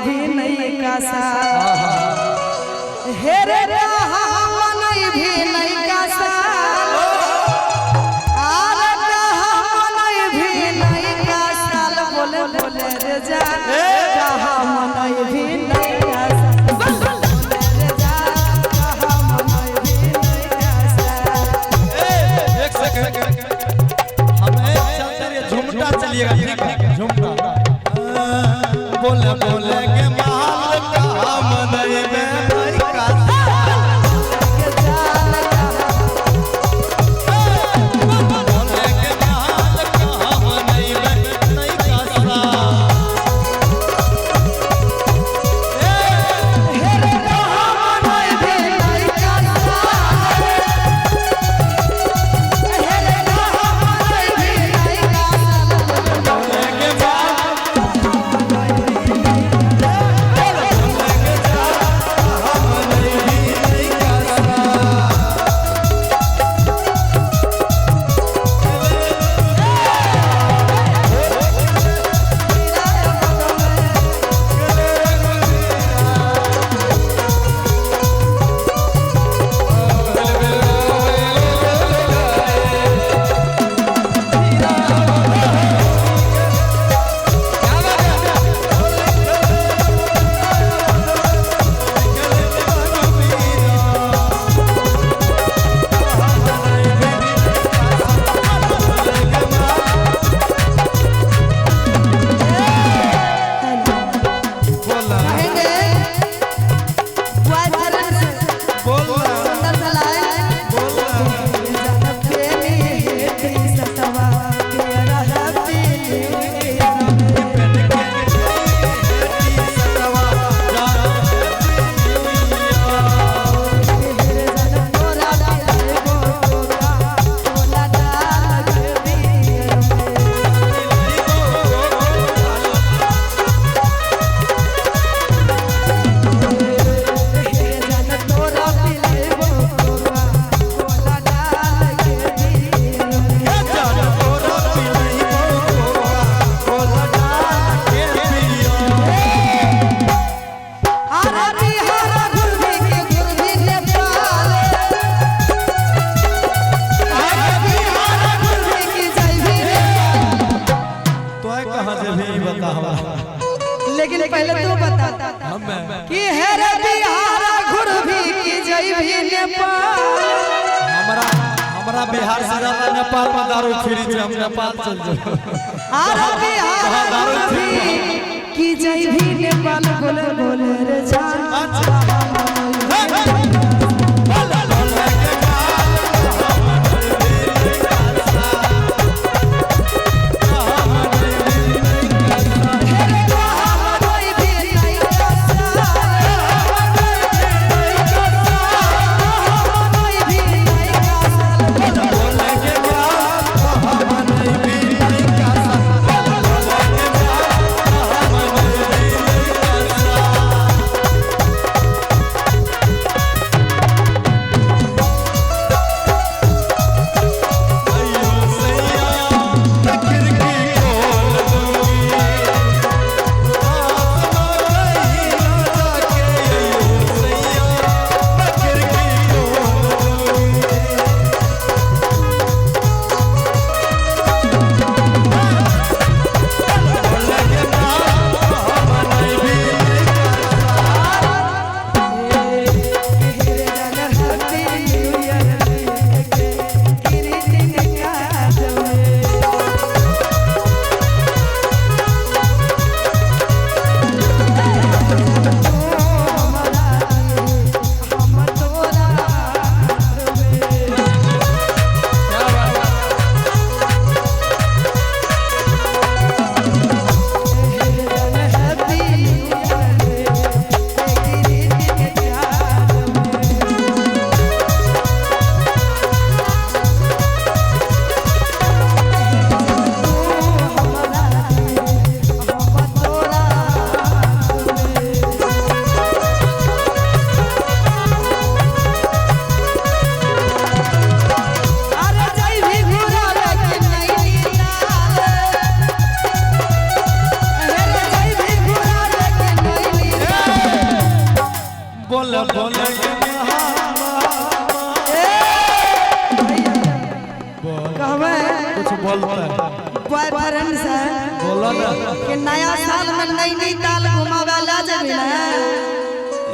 भी नहीं का साल। हे रे कहाँ मनई भी नहीं का साल, आरे कहाँ मनई भी नहीं का साल, बोले बोले रे जान कहाँ मनई भी नहीं का साल, बोले रे जान कहाँ मनई भी नहीं का साल। एक सेकंड, हमें चलते रहिए, झुमटा चलिएगा, ठीक है? झुमटा बोले बोले के माल कहाँ मनई में नहीं का साल, बोले के माल कहाँ मनई में नहीं का साल। हे रे कहाँ मनई भी नहीं का साल, हे रे कहाँ मनई भी नहीं का साल, बोले के माल कहेंगे बॉयफ्रेंड से सुंदर सा लाइन, प्रेमी हेती सतवा तेरा हैप्पी न्यू ईयर। तोरा पिलाई बोका बोला डाल के बियर में। जन तोरा पिलाई बोका बोला डाल के बियर में। अरे बिहार घुरबी के घुरबी नेपाल, अरे बिहार घुरबी की जइबी नेपाल। तो कहाँ से भी बता हमरा, लेकिन पहले तू बता हमें कि हे रे बिहार घुरबी की जइबी नेपाल। हमरा हमरा बिहार से ज्यादा नेपाल में दारू फ्री छै, हम नेपाल चल जाओ। अरे बिहार घुरबी की जइबी नेपाल, बोले बोले रे जान। हे रे कहाँ मनई भी नहीं का साल, कहाँ मनई भी नहीं का साल, बोले। बोले के कहबै कुछ बोलता है। बॉयफ्रेंड से बोला ना कि नया साल में नई नई ताल घुमावे ला जेबी ना।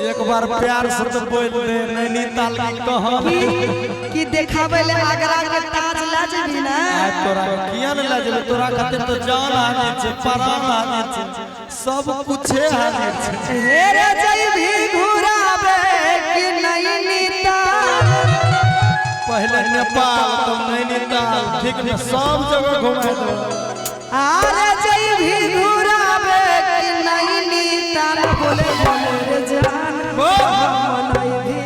एक बार प्यार से तो बोल दे नैनीताल की कहानी कि देखावे ले आगरा के ताज ला जेबी ना। आज तोरा किया ने ला जेबे, तोरा खातिर तो जान हाजिर छे, प्राण हाजिर छे, सब कुछे हाजिर छे। हे रे जइबी घुरावे कि नैनीताल। पहले नेपाल तो नैनीताल, ठीक ना, सब जगह घुमा दो। आरे जइबी घुरावे कि नैनीताल। बोले बोले रे जान मनई भी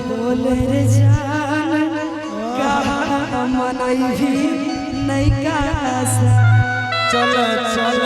बोले रे जान मनई भी नैका। चल चल।